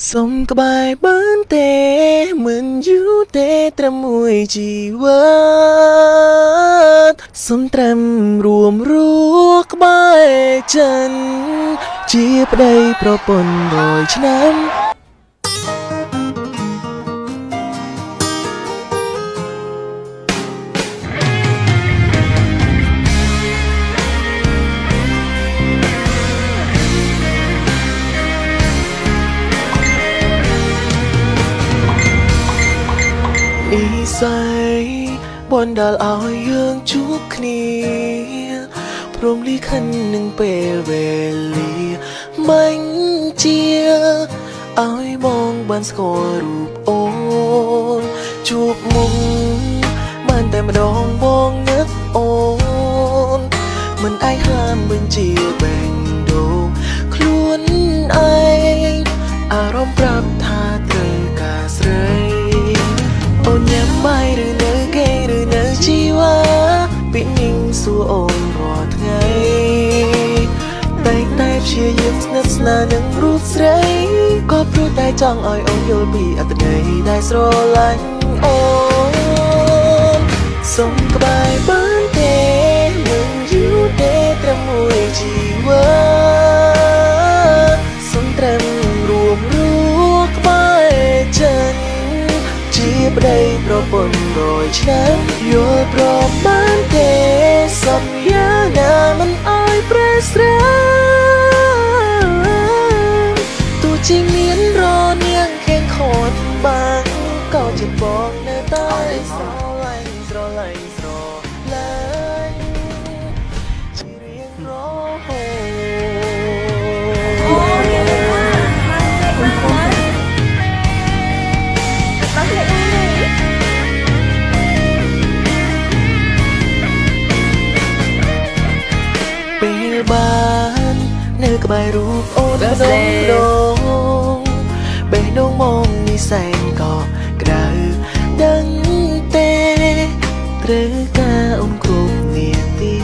សុំក្បែរបានទេមិនយូរទេត្រឹមមួយជីវិតសុំត្រឹមរួមរស់ក្បែរចិនជាប្តីប្រពន្ធរយឆ្នាំនិស័យបនដល់ឲ្យយើងជួបគ្នាព្រមលិខិននឹងពេលវេលាមិញជាឲ្យបងបានស្គាល់រូបអូនជួបមុខបានតែម្ដងបងនឹកអូនមិនអាចហាមបញ្ជាបេះដូងខ្លួនឯងអារម្មណ៍ប្រាប់ថាត្រូវការស្រីអូនញ៉ាំបាយឬនៅគេឬនៅជីវ៉ាពីនាងសួរអូនរាល់ថ្ងៃតែងតែព្យាយាមស្និទ្ធស្នាលនឹងរូបស្រីក៏ព្រោះតែចង់ឲ្យអូនយល់ពីអត្ថន័យដែលស្រឡាញ់អូនសុំក្បែរបានទេមិនយូរទេត្រឹមមួយជីវិតសុំត្រឹមរួមរស់ក្បែរចិនជាប្តីប្រពន្ធរយឆ្នាំយល់ព្រមបានទេសន្យាណាមិនឲ្យប្រេស្រាមទោះជាមានរនាងខៀងខនបាងក៏ចិត្តបងនៅតែស្រឡាញ់ស្រឡាញ់ស្រឡាញ់ជារៀងរហូតពេលបាននៅក្បែររូបអូនម្ដងម្ដងបេះដូងមកនេះសែនក៏ក្តៅដឹងទេត្រូវការអូនគ្រប់នាទី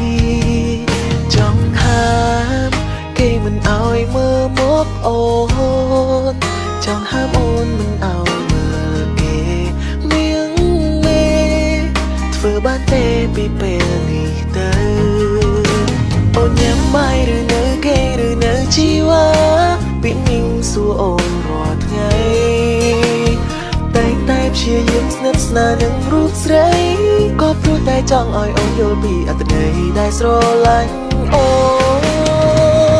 ចង់ហាមគេមិនឲ្យមើលមកអូនចង់ហាមអូនមិនឲ្យមើលគេមៀងមេធ្វើបានទេពីពេលនេះទៅអូនញ៉ាំបាយឬនៅគេឬនៅជីវ៉ាពីនាងសួរអូនរាល់ថ្ងៃតែងតែព្យាយាមស្និទ្ធស្នាលនឹងរូបស្រីក៏ព្រោះតែចង់ឲ្យអូនយល់ពីអត្ថន័យដែលស្រឡាញ់អូ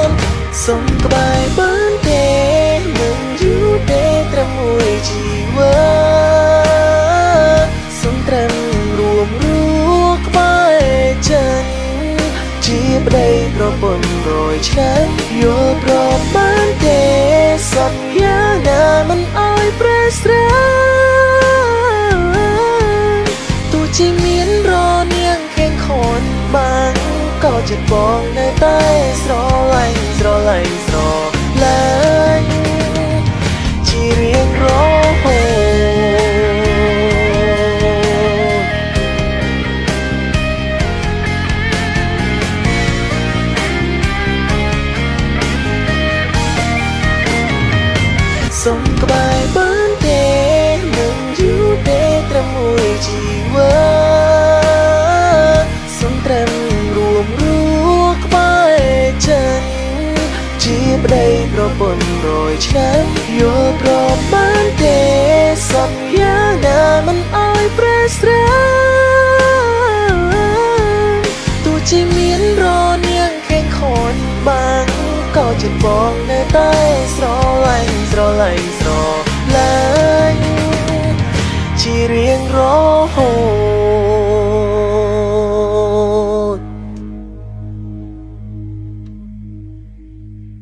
នសុំក្បែរបានទេមិនយូរទេត្រឹមមួយជីវិតសុំត្រឹមរួមរស់ក្បែរចិនជាប្តីប្រពន្ធរយឆ្នាំយល់ព្រមបានទេសន្យាណាមិនឲ្យប្រេស្រាមទោះជាមានរនាងខៀងខនបាងក៏ចិត្តបងនៅតែស្រឡាញ់ស្រឡាញ់ស្រឡាញ់ជារៀងរហូតសុំក្បែរបានទេមិនយូរទេត្រឹមមួយជីវិតសុំត្រឹមរួមរស់ក្បែរចិនជាប្តីប្រពន្ធរយឆ្នាំយល់ព្រមបានទេសន្យាណាមិនឲ្យប្រេស្រាមទោះជាមានរនាងខៀងខនបាងក៏ចិត្តបងនៅតែស្រឡាញ់ស្រឡាញ់ស្រឡាញ់ជារៀងរ